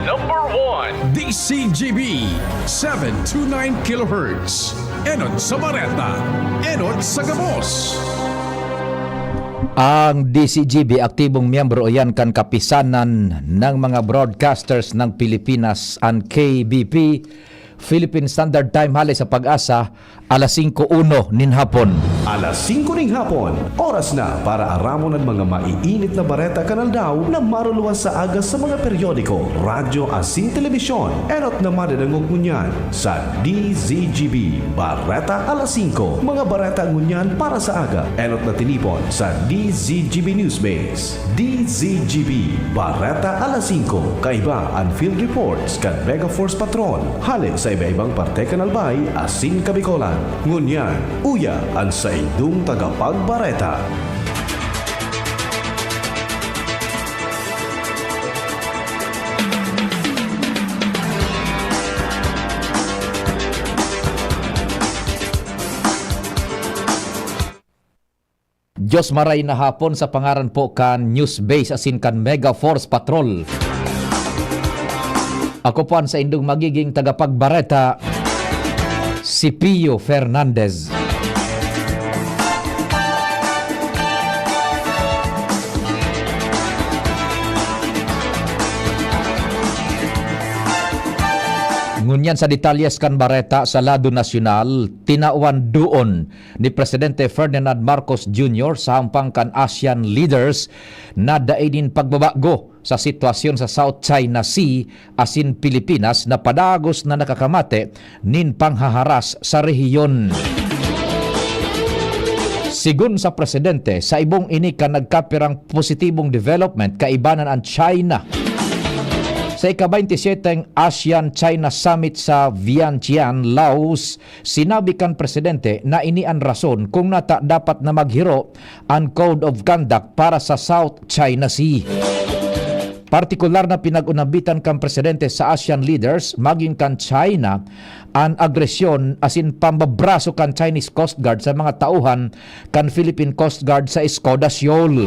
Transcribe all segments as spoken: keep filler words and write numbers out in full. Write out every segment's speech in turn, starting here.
Number one. D C G B, seven two nine kilohertz. Enot sa Bareta, enot sa gabos. Ang D C G B, aktibong miyembro iyan kan Kapisanan ng mga Broadcasters ng Pilipinas, an K B P, Philippine Standard Time, hale sa PAGASA, alas singko uno nin hapon. Alas singko ning hapon, oras na para aramon an mga maiinit na bareta kan aldaw na maruluwas sa aga sa mga periodiko, radyo asin telebisyon. Enot na madadangog ngunyan sa D Z G B Bareta Alas Singko. Mga bareta ngunyan para sa aga, enot na tinipon sa D Z G B Newsbase. D Z G B Bareta Alas Singko. Kaiba an field reports kan Mega Force Patrol, hale sa iba-ibang parte kan Albay asin Kabicolan. Ngunyan, uya an saindong tagapagbareta. Diyos maray na hapon sa pangaran po kan Newsbase asin kan Mega Force Patrol. Ako po an saindong magiging tagapagbareta, si Pio Fernandez. Ngunyan sa detalyes kan bareta sa lado nasyonal, tinawan doon ni Presidente Ferdinand Marcos Junior sa hampang kan ASEAN leaders na dai nin pagbabago sa sitwasyon sa South China Sea asin Pilipinas na padagos na nakakamate nin panghaharas sa rehiyon. Sigon sa presidente, sa ibong ini kan nagkapirang positibong development kaibanan an China. Sa ika-baynte siyete ASEAN-China Summit sa Vientiane, Laos, sinabi kan presidente na ini an rason kung nata dapat na maghiro an Code of Conduct para sa South China Sea. Partikular na pinag-unambitan kan presidente sa ASEAN leaders magin kan China an agresyon asin pambabraso kan Chinese Coast Guard sa mga tauhan kan Philippine Coast Guard sa Escoda, Seoul.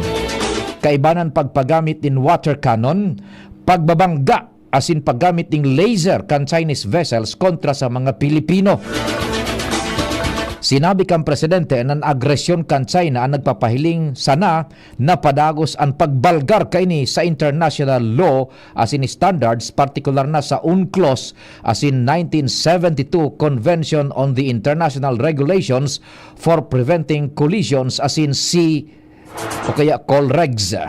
Kaibanan pagpagamit nin water cannon, pagbabangga asin paggamit nin laser kan Chinese vessels kontra sa mga Pilipino. Sinabi kan presidente na an agresyon kan China an nagpapahiling sana na padagos an pagbalgar kaini sa international law asin standards, partikular na sa UNCLOS asin nineteen seventy-two Convention on the International Regulations for Preventing Collisions asin sea o kaya COLREGS.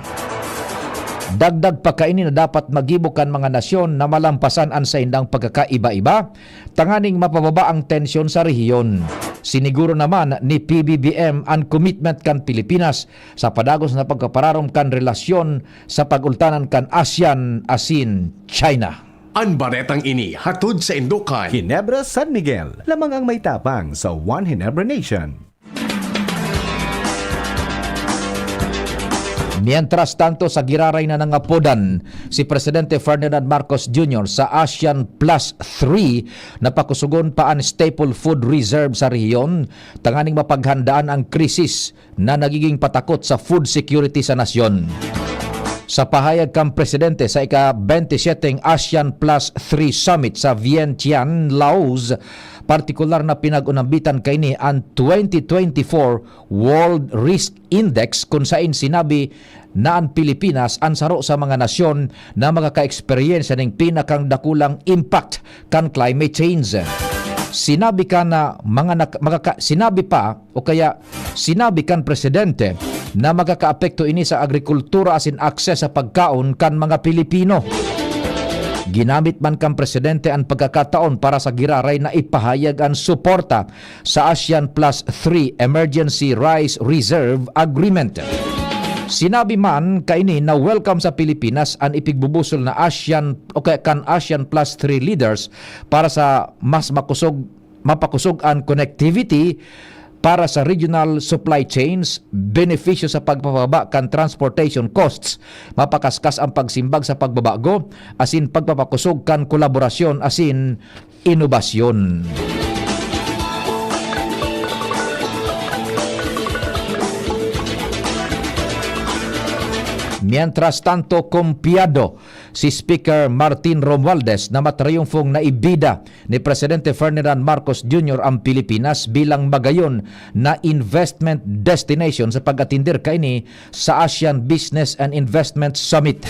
Dagdag pa kaini na dapat maggibo kan mga nasyon na malampasan an saindang pagkakaiba-iba tanganing mapababa ang tensyon sa rehiyon. Siniguro naman ni P B B M an komitment kan Pilipinas sa padagos na pagkapararom kan relasyon sa pag-ultanan kan ASEAN asin China. An baretang ini hatod saindo kan Ginebra San Miguel, lamang ang may tapang sa One Ginebra Nation. Mientras tanto, sa giraray na nangapodan si Presidente Ferdinand Marcos Junior sa ASEAN Plus three, na pakusugon pa an staple food reserve sa rehiyon tanganing mapaghandaan ang krisis na nagiging patakot sa food security sa nasyon. Sa pahayag kan presidente sa ika-baynte siyete ASEAN Plus three Summit sa Vientiane, Laos, partikular na pinag-unambitan kaini an twenty twenty-four World Risk Index, kun sain sinabi na an Pilipinas an saro sa mga nasyon na makakaeksperyensya nin pinakang dakulang impact kan climate change. Sinabi kan, ah, mga nak-, makaka-, sinabi pa o kaya sinabi kan presidente na makakaapekto ini sa agrikultura asin akses sa pagkaon kan mga Pilipino. Ginamit man kan presidente an pagkakataon para sa giraray na ipahayag an suporta sa ASEAN Plus three Emergency Rice Reserve Agreement. Sinabi man kaini na welcome sa Pilipinas an ipigbubusol na ASEAN o kaya kan ASEAN Plus three leaders para sa mas makusog, mapakusog an connectivity para sa regional supply chains, benepisyo sa pagpapababa kan transportation costs, mapakaskas ang pagsimbag sa pagbabago, asin pagpapakusog kan kolaborasyon asin inobasyon. Mientras tanto, kumpiyado si Speaker Martin Romualdez na matriyumfong naibida ni Presidente Ferdinand Marcos Junior ang Pilipinas bilang magayon na investment destination sa pag-atender kaini sa ASEAN Business and Investment Summit.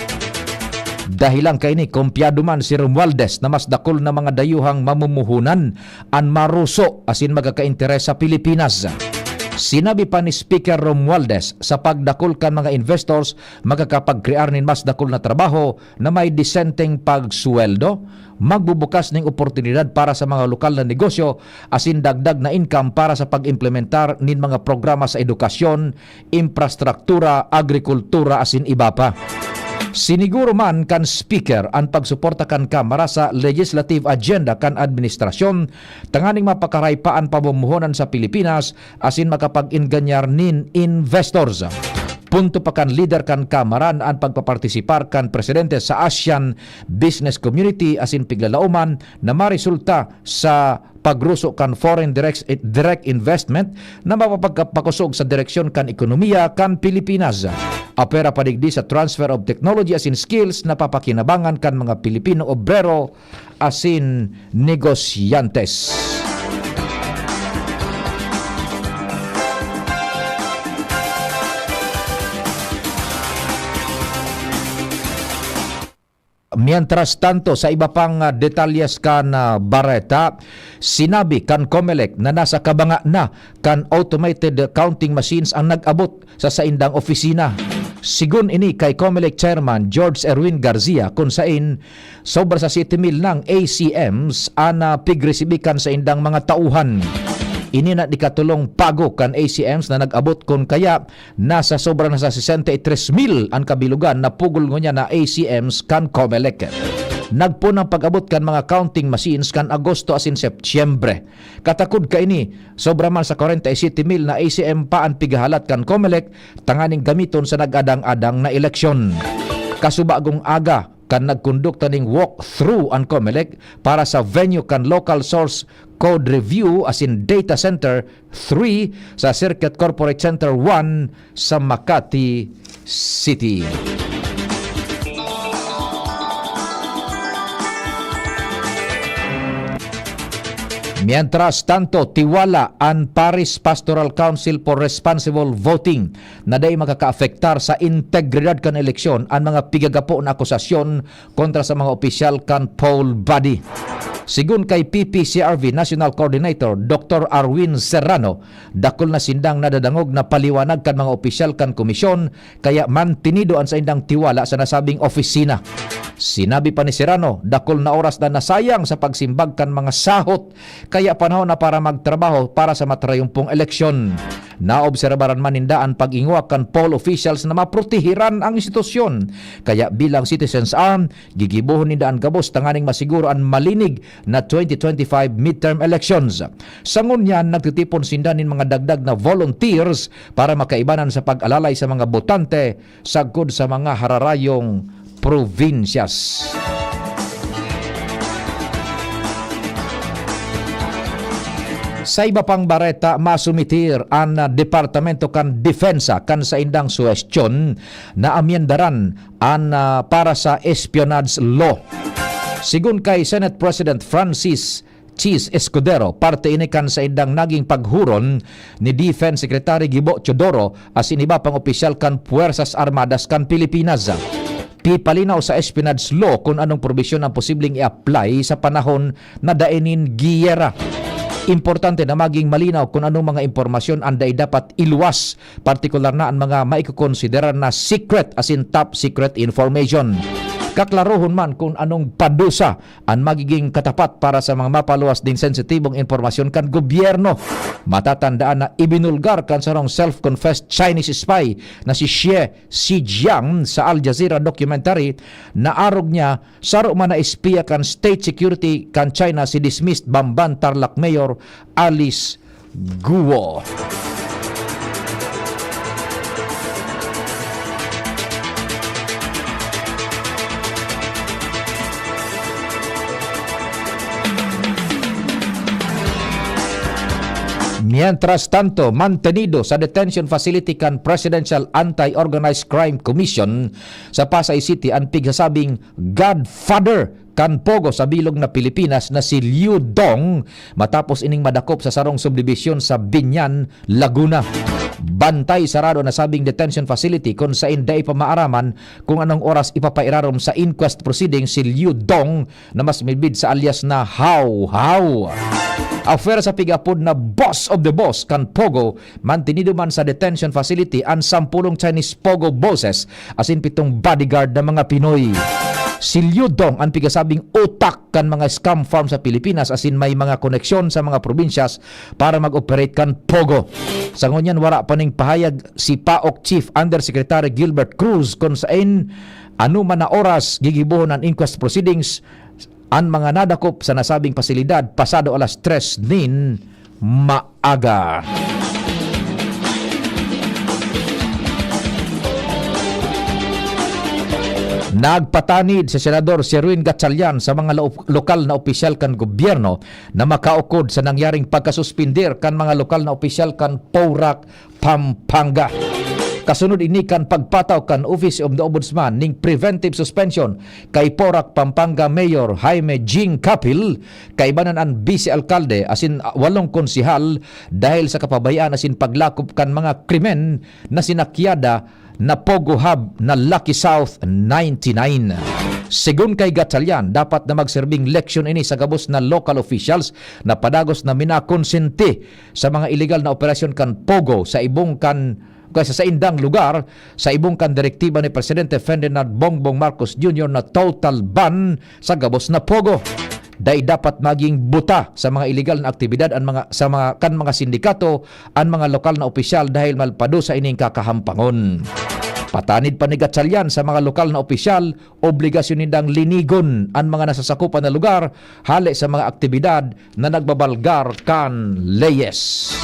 Dahilan kaini, kumpyado man si Romualdez na mas dakul na mga dayuhang mamumuhunan an maruso asin magkakainteres sa Pilipinas. Sinabi pa ni Speaker Romualdez, sa pagdakul kan mga investors, makakapagkrear nin mas dakul na trabaho na may disenteng pagsweldo, magbubukas ning oportunidad para sa mga lokal na negosyo asin dagdag na income para sa pag-implementar nin mga programa sa edukasyon, imprastruktura, agrikultura asin iba pa. Siniguro man kan Speaker an pagsuporta kan Kamara sa legislative agenda kan administrasyon tanganing mapakaray pa an pamumuhunan sa Pilipinas asin makapag-enganyar nin investors. Punto pa kan lider kan Kamara na an pagpapartisipar kan presidente sa ASEAN Business Community asin piglalaoman na maresulta sa pagruso kan foreign direct, direct investment na mapapagpakusog sa direksyon kan ekonomiya kan Pilipinas. Apwera pa digdi sa transfer of technology asin skills na papakinabangan kan mga Pilipino obrero asin negosyantes. Mientras tanto, sa iba pang, ah, detalyes kan, ah, bareta, sinabi kan Comelec na nasa kabanga na kan automated counting machines ang nag-abot sa saindang opisina. Sigon ini kay Comelec Chairman George Erwin Garcia, kun sain sobra sa siyete mil nang A C Ms an, ah, pigresibi kan saindang mga tauhan. Ini na ikatolong pago kan A C Ms na nag-abot, kun kaya nasa sobra na sa sesenta y tres mil an kabilogan na pugol ngunyan na A C Ms kan Comelec. Nagpoon an pag-abot kan mga counting machines kan Agosto asin Setyembre. Katakod kaini, sobra man sa kwarenta y siyete mil na A C M pa an pigahalat kan Comelec tanganing gamiton sa nag-adang-adang na eleksyon. Kasubagong aga, kan nagkondukta ning walk-through an Comelec para sa venue kan Local Source Code Review asin Data Center three sa Circuit Corporate Center one sa Makati City. Mientras tanto, tiwala an Parish Pastoral Council for Responsible Voting na dai makakaapektar sa integridad kan eleksyon an mga pigagapo na akusasyon kontra sa mga opisyal kan poll body. Sigon kay P P C R V National Coordinator Doctor Arwin Serrano, dakul na sindang nadadangog na paliwanag kan mga opisyal kan komisyon, kaya mantinido an saindang tiwala sa nasabing opisina. Sinabi pa ni Serrano, dakul na oras na nasayang sa pagsimbag kan mga sahot, kaya panahon na para magtrabaho para sa matrayumpong eleksyon. Naobserbaran man ninda an pag-ingwa kan poll officials na maprotehiran ang institusyon. Kaya bilang citizens arm, gigibohon ninda an gabos tanganing masiguro an malinig na twenty twenty-five midterm elections. Sa ngunyan, nagtitipon sinda nin mga dagdag na volunteers para makaibanan sa pag-alalay sa mga botante sagkod sa mga hararayong probinsyas. Sa iba pang bareta, masumitir an, ah, Departamento kan Depensa kan saindang suhestyon na amyendaran an, ah, para sa espionage law. Sigon kay Senate President Francis Chiz Escudero, parte ini kan saindang naging paghuron ni Defense Secretary Gibo Teodoro asin iba pang opisyal kan Puwersas Armadas kan Pilipinas. Pipalinaw sa espionage law kun anong probisyon ang posibleng i-apply sa panahon na dai nin giyera. Importante na maging malinaw kun anong mga impormasyon ang dai dapat iluwas, partikular na an mga maikokonsiderar na secret asin top secret information. Kaklarohon man kun anong padusa an magiging katapat para sa mga mapaluwas nin sensitibong impormasyon kan gobyerno. Matatandaan na ibinulgar kan sarong self-confessed Chinese spy na si Xie Shijiang sa Al Jazeera documentary na arog niya saro man na espiya kan state security kan China si dismissed Bamban Tarlac Mayor Alice Guo. Mientras tanto, mantenido sa detention facility kan Presidential Anti-Organized Crime Commission sa Pasay City an pigsasabing godfather kan Pogo sa bilog na Pilipinas na si Liu Dong, matapos ining madakop sa sarong subdibisyon sa Biñan, Laguna. Bantay sarado an nasabing detention facility, kun sain dai pa maaraman kung anong oras ipapairarom sa inquest proceeding si Liu Dong, na mas midbid sa alias na Haw Haw. Afuera sa pig-apod na Boss of the Boss kan Pogo, mantenido man sa detention facility an sampulong Chinese Pogo bosses asin pitong bodyguard na mga Pinoy. Si Liu Dong an pigasabing utak kan mga scam farm sa Pilipinas asin may mga koneksyon sa mga probinsyas para mag-operate kan Pogo. Sa ngunyan, wara pa ning pahayag si PAOK Chief Undersecretary Gilbert Cruz kun sain ano man na oras gigibohon an inquest proceedings an mga nadakop sa nasabing pasilidad pasado alas tres nin maaga. Nagpatanid si Senador Sherwin Gatchalian sa mga lo-, lokal na opisyal kan gobyerno na makaukod sa nangyaring pagkasuspender kan mga lokal na opisyal kan PORAC Pampanga. Kasunod ini kan pagpataw kan Office of the Ombudsman ning preventive suspension kay PORAC Pampanga Mayor Jaime Jing Capil, kaibanan an bise-alkalde asin walong konsehal dahil sa kapabayaan asin paglakop kan mga krimen na sinakyada na Pogo Hub na Lucky South ninety nine. Segun kay Gatchalian, dapat na magserbing leksyon ini sa gabos na local officials na padagos na minakonsente sa mga iligal na operasyon kan Pogo sa ibong kan, kaya sa saindang lugar, sa ibong kan direktiba ni Presidente Ferdinand Bongbong Marcos Junior na total ban sa gabos na Pogo. Dai dapat maging buta sa mga iligal na aktibidad an mga, sa mga, kan mga sindikato an mga lokal na opisyal dahil malpadusa ining kakahampangon. Patanid pa ni Gatchalian sa mga lokal na opisyal, obligasyon nindang linigon an mga nasasakupan na lugar hale sa mga aktibidad na nagbabalgar kan leyes.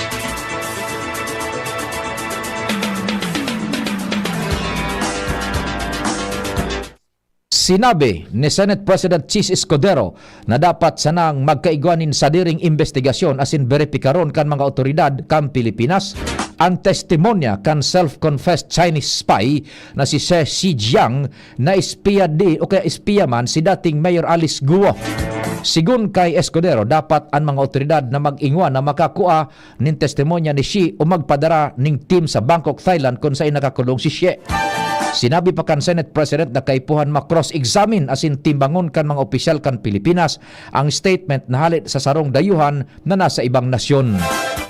Sinabi ni Senate President Chiz Escudero na dapat sanang magkaigwa nin sadiring imbestigasyon asin beripikaron kan mga awtoridad kan Pilipinas an testimonya kan self-confessed Chinese spy na si She Zhijiang na espiya di o kaya espiya man si dating Mayor Alice Guo. Sigon kay Escudero, dapat an mga awtoridad na mag-ingwa na makakua nin testimonya ni She o magpadara ning team sa Bangkok, Thailand, kun saen nakakulong si She. Sinabi pa kan Senate President na kaipuhan ma-cross-examine asin timbangon kan mga opisyal kan Pilipinas ang statement na hale sa sarong dayuhan na nasa ibang nasyon.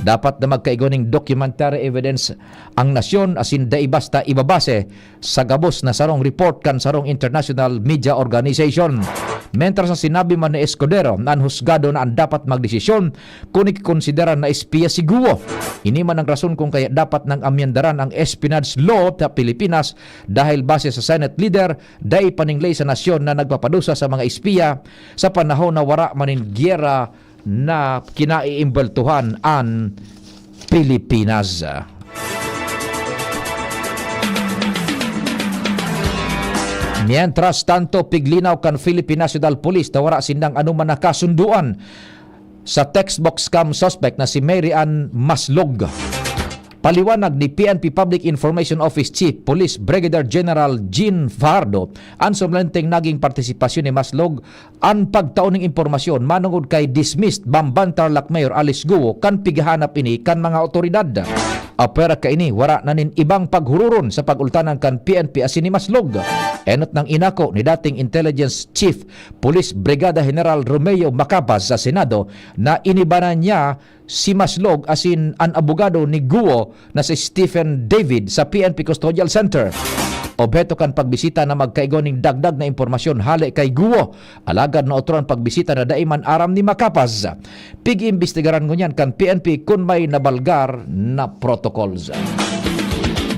Dapat na magkaigwa ning documentary evidence ang nasyon asin dai basta ibabase sa gabos na sarong report kan sarong international media organization. Mentras na sinabi man ni Escudero na an husgado na an dapat magdesisyon kun ikikonsidera na espiya si Guo. Ini man ang rason kung kaya dapat nang amyendaran ang espionage law sa Pilipinas dahil base sa Senate leader, dai pa ning ley sa nasyon na nagpapadusa sa mga espiya sa panahon na wara man nin giyera na kinaiimbweltuhan an Pilipinas. Mientras tanto, piglinaw kan Philippine National Police na wara sindang anoman na kasundoan sa textbook scam suspect na si Mary Ann Maslog. Paliwanag ni P N P Public Information Office Chief Police Brigadier General Jean Fajardo, an sumlenteng naging partisipasyon ni Maslog an pagtao ning impormasyon manongod kay dismissed Bamban Tarlac Mayor Alice Guo kan pighahanap ini kan mga awtoridad. Apwera kaini, wara na nin ibang paghururon sa pag-ultanan kan P N P asin ni Maslog. Enot nang inako ni dating Intelligence Chief Police Brigada General Romeo Macapas sa Senado na inibanan niya si Maslog asin an abogado ni Guo na si Stephen David sa P N P Custodial Center. Obheto kan pagbisita na magkaigwa nin dagdag na impormasyon hale kay Guo, alagad naotro an pagbisita na dai man aram ni Macapas. Pig-iimbestigaran ngunyan kan P N P kun may nabalgar na protocols.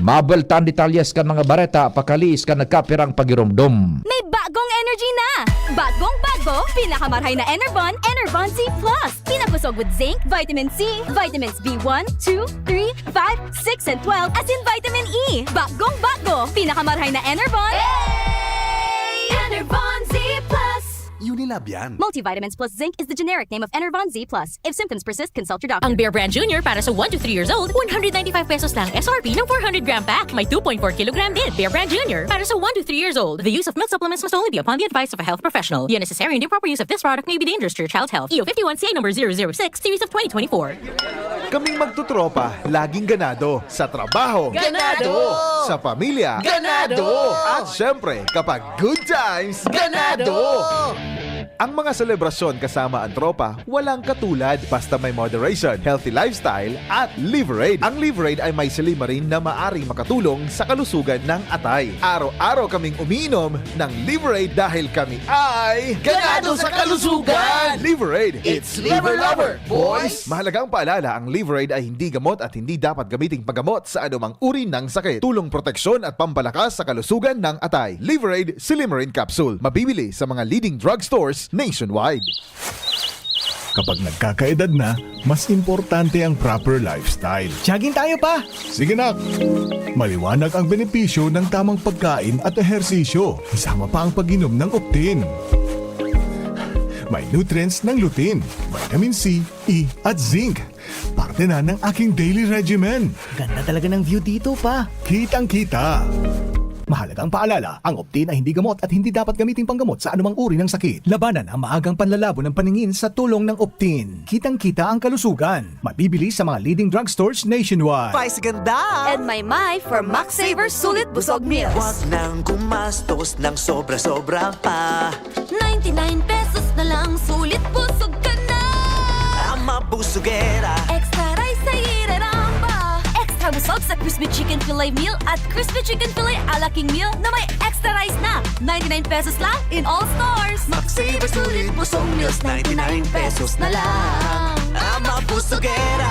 Mabelta an detalyes kan mga bareta pakaliis kan nagkapirang pagiromdom. May bagong energy na! Bagong bago, pinakamarhay na Enervon, Enervon C plus. Pinakusog with zinc, vitamin C, vitamins B one, two, three, five, six, and twelve, asin vitamin E. Bagong bago, pinakamarhay na Enervon. Hey! Enervon C plus. Unilab yan. Multivitamins plus zinc is the generic name of Enervon Z plus. If symptoms persist, consult your doctor. Ang Bear Brand Junior para sa one to three years old, one hundred ninety-five pesos lang S R P ng four hundred gram pack. May two point four kilogram din. Bear Brand Junior para sa one to three years old. The use of milk supplements must only be upon the advice of a health professional. The unnecessary and improper use of this product may be dangerous to your child's health. E O fifty-one C A number zero zero six, series of twenty twenty-four. Kaming magtotropa, laging ganado. Sa trabaho. Ganado! Sa pamilya. Ganado! At syempre, kapag good times, ganado! Ang mga selebrasyon kasama ang tropa, walang katulad. Basta may moderation, healthy lifestyle, at Liverade. Ang Liverade ay may silymarin na maaring makatulong sa kalusugan ng atay. Araw-araw kaming umiinom ng Liverade dahil kami ay ganado sa kalusugan! Liverade, it's Liver Lover, boys! Mahalagang paalala, ang Liverade ay hindi gamot at hindi dapat gamiting panggamot sa anumang uri ng sakit. Tulong proteksyon at pampalakas sa kalusugan ng atay. Liverade Silymarin Capsule. Mabibili sa mga leading drugstores nationwide. Kapag nagkakaedad na, mas importante ang proper lifestyle. Jogging tayo, pa! Sige, nak! Maliwanag ang benepisyo ng tamang pagkain at ehersisyo, kasama pa ang pag-inom ng Optin. May nutrients ng lutein, vitamin C, E, at zinc. Parte na ng aking daily regimen. Ganda talaga ng view dito, pa. Kitang-kita. Mahalagang paalala, ang Optin ay hindi gamot at hindi dapat gamitin panggamot sa anumang uri ng sakit. Labanan ang maagang panlalabo ng paningin sa tulong ng Optin. Kitang-kita ang kalusugan. Mabibili sa mga leading drugstores nationwide. Spice Ganda! And Maymay for Max Saver Sulit Busog Meals. Wag nang gumastos ng sobra-sobra pa. Ninety-nine pesos na lang, sulit busog ka na! Ang mabusugera. Extra rice sa ireramba. Extra busog sa Crispy Chicken Fillet Meal at Crispy Chicken Fillet Ala King Meal na may extra rice na. Ninety-nine pesos lang in all stores. Max Saver Sulit Busog Meals, ninety-nine pesos na lang. Ang mabusugera.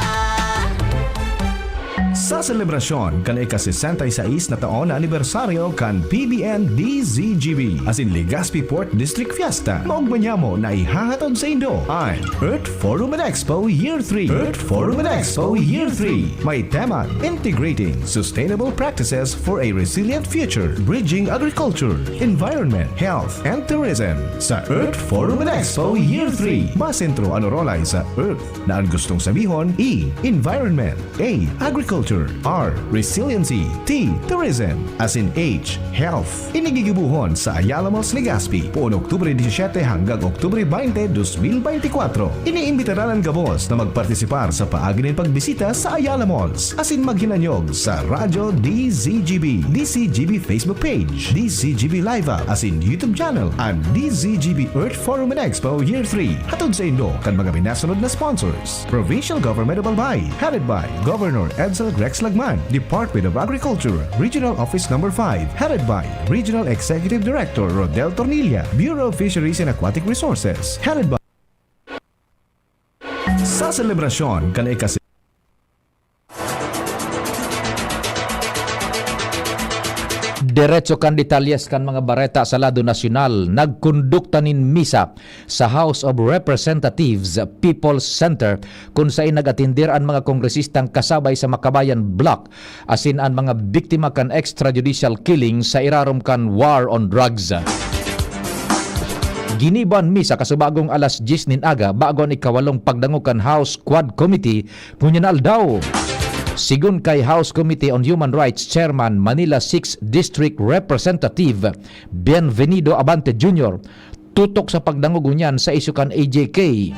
Sa selebrasyon kan ika-sesenta y seis na taon na anibersaryo kan P B N D Z G B asin Legazpi Port District Fiesta, maogma niamo na ihahatod saindo an Earth Forum and Expo Year three. Earth Forum and Expo Year three. May tema, Integrating Sustainable Practices for a Resilient Future, Bridging Agriculture, Environment, Health, and Tourism. Sa Earth Forum and Expo Year three, masentro an orolay sa Earth na an gustong sabihon, E, environment, A, agriculture, R, resiliency, T, tourism, asin H, health. Ini gigibohon sa Ayala Malls, Legazpi, poon Oktubre disisiete hanggang Oktubre baynte, dos mil baynte kwatro. Iniimbitaran an gabos na magpartisipar sa paagi nin pagbisita sa Ayala Malls asin maghinanyog sa Radyo D Z G B, D Z G B Facebook page, D Z G B Live App asin YouTube channel, an D Z G B Earth Forum and Expo Year three. Hatod saindo kan mga minasunod na sponsors: Provincial Government of Albay, headed by Governor Edsel Rex Lagman, Department of Agriculture, Regional Office Number five, headed by Regional Executive Director Rodel Tornilla, Bureau of Fisheries and Aquatic Resources, headed by Sa selebrasyon kan ikasi- Diretso kan detalyes kan mga bareta sa lado nasyonal, nagkondukta nin misa sa House of Representatives People's Center, kun saen nag-atender an mga kongresistang kasabay sa Makabayan Bloc asin an mga biktima kan extrajudicial killing sa irarom kan war on drugs. Ginibo an misa kasubagong alas dyes nin aga bago an ikawalong pagdangog kan House Quad Committee ngunyan na aldaw. Sigon kay House Committee on Human Rights Chairman, Manila six District Representative Bienvenido Abante Junior, tutok sa pagdangog ngunyan sa isyu kan A J K.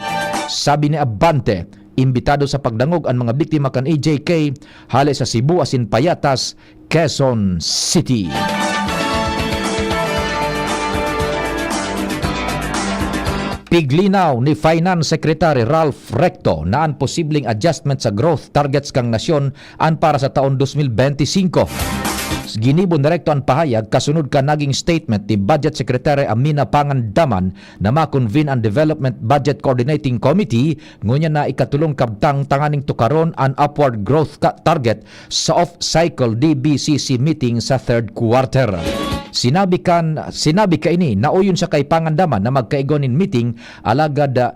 Sabi ni Abante, imbitado sa pagdangog an mga biktima kan A J K hale sa Cebu asin Payatas, Quezon City. Piglinaw ni Finance Secretary Ralph Recto na an posibleng adjustment sa growth targets kan nasyon an para sa taon dos mil benti singko. Ginibo ni Recto an pahayag kasunod kan naging statement ni Budget Secretary Amina Pangandaman na ma-convene an Development Budget Coordinating Committee ngunyan na ikatolong kabtang tanganing tukaron an upward growth ka-, target sa off-cycle D B C C meeting sa third quarter. Sinabi kan, sinabi kaini, nauyon siya kay Pangandaman na magkaigwa nin meeting, alagad, ah,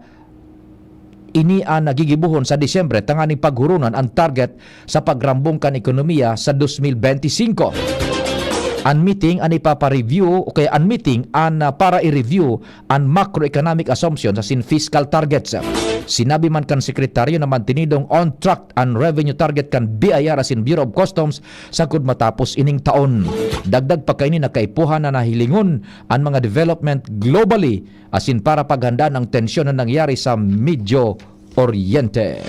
ini an nagigibohon sa Disyembre tanganing paghuronan an target sa pagrambong kan ekonomiya sa dos mil benti singko. an meeting an ipapa-review o kaya an meeting an, ah, para i-review an macroeconomic assumptions asin fiscal targets. Sinabi man kan sekretaryo na mantinidong on track an revenue target kan B I R asin Bureau of Customs sagkod matapos ining taon. Dagdag pa kaini na kaipuhan na nahilingon an mga development globally asin para paghandaan ang tensyon na nangyari sa Medio Oriente.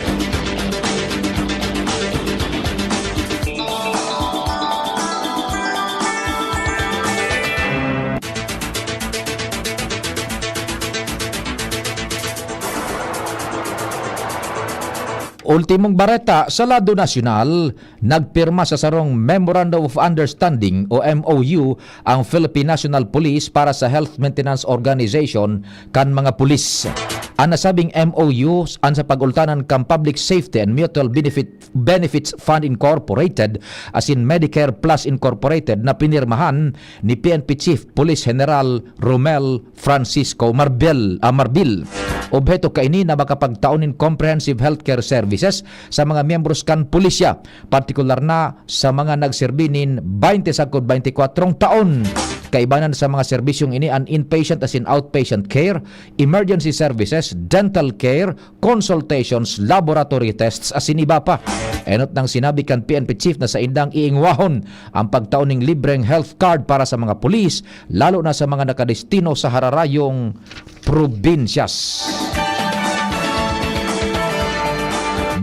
Ultimong bareta sa lado nasyonal, nagpirma sa sarong Memorandum of Understanding o M O U ang Philippine National Police para sa Health Maintenance Organization kan mga pulis. An nasabing M O U an sa pag-ultanan kan Public Safety and Mutual Benefit, Benefits Fund Incorporated asin Medicare Plus Incorporated na pinirmahan ni P N P Chief Police General Romel Francisco Marbil, ah, Marbil. Obheto kaini na makapagtao nin comprehensive healthcare services sa mga miyembros kan pulisya, partikular na sa mga nagserbi nin baynte sagkod baynte kwatrong taon. Kaibanan sa mga serbisyong ini an inpatient asin outpatient care, emergency services, dental care, consultations, laboratory tests, asin iba pa. Enot nang sinabi kan P N P chief na saindang iingwahon ang pagtao ning libreng health card para sa mga pulis, lalo na sa mga nakadestino sa hararayong probinsyas.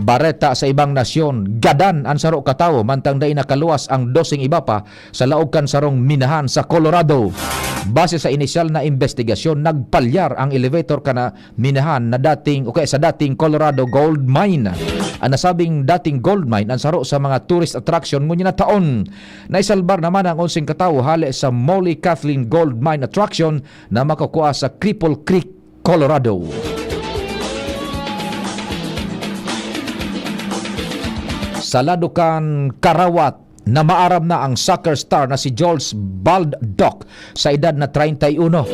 Bareta sa ibang nasyon, gadan an saro ka tawo mantang dai nakaluwas ang doseng iba pa sa laog kan sarong minahan sa Colorado. Base sa inisyal na imbestigasyon, nagpalyar ang elevator kan minahan na dating o kaya sa dating Colorado Gold Mine. Ang nasabing dating gold mine ang saro sa mga tourist attraction ngunyan na taon. Naisalbar naman ang onseng katawo hale sa Molly Kathleen Gold Mine Attraction na makukua sa Cripple Creek, Colorado. Sa lado kan karawat, na maaram na ang soccer star na si George Baldock sa edad na treinta y uno.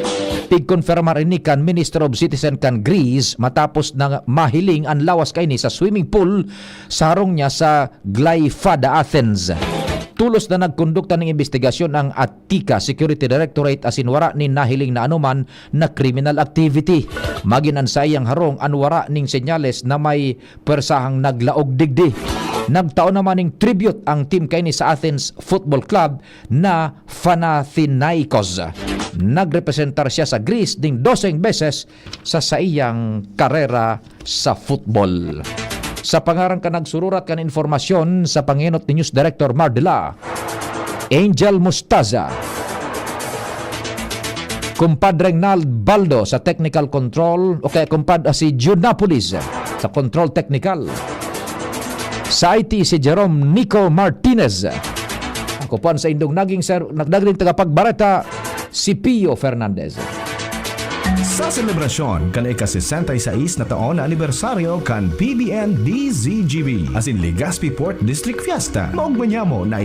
Pigkonfirmar ini kan Minister of Citizen kan Greece matapos na mahiling an lawas kaini sa swimming pool sa harong niya sa Glyfada, Athens. Tulos na nagkondukta ning imbestigasyon ang Attica Security Directorate asin wara nin nahiling na anoman na criminal activity. Magin an saiyang harong an wara ning senyales na may pwersahang naglaog digdi. Nagtao naman ning tribute ang team kaini sa Athens Football Club na Panathinaikos. Nagrepresentar siya sa Greece ning doseng beses sa saiyang karera sa football. Sa pangaran kan nagsururat kan impormasyon sa pangenot ni News Director Mardela, Angel Mostaza. Kumpadre Nald Baldo sa technical control, o kaya kumpad, ah, si Junapolis sa control technical. Sa I T, si Jerome Nico Martinez. Ako po ang saindong naging ser-, nagdagding tagapagbareta, si Pio Fernandez. Sa selebrasyon kan ika-sesenta y seis na taon na anibersaryo kan P B N D Z G B asin Legazpi Port District Fiesta, maogma niamo na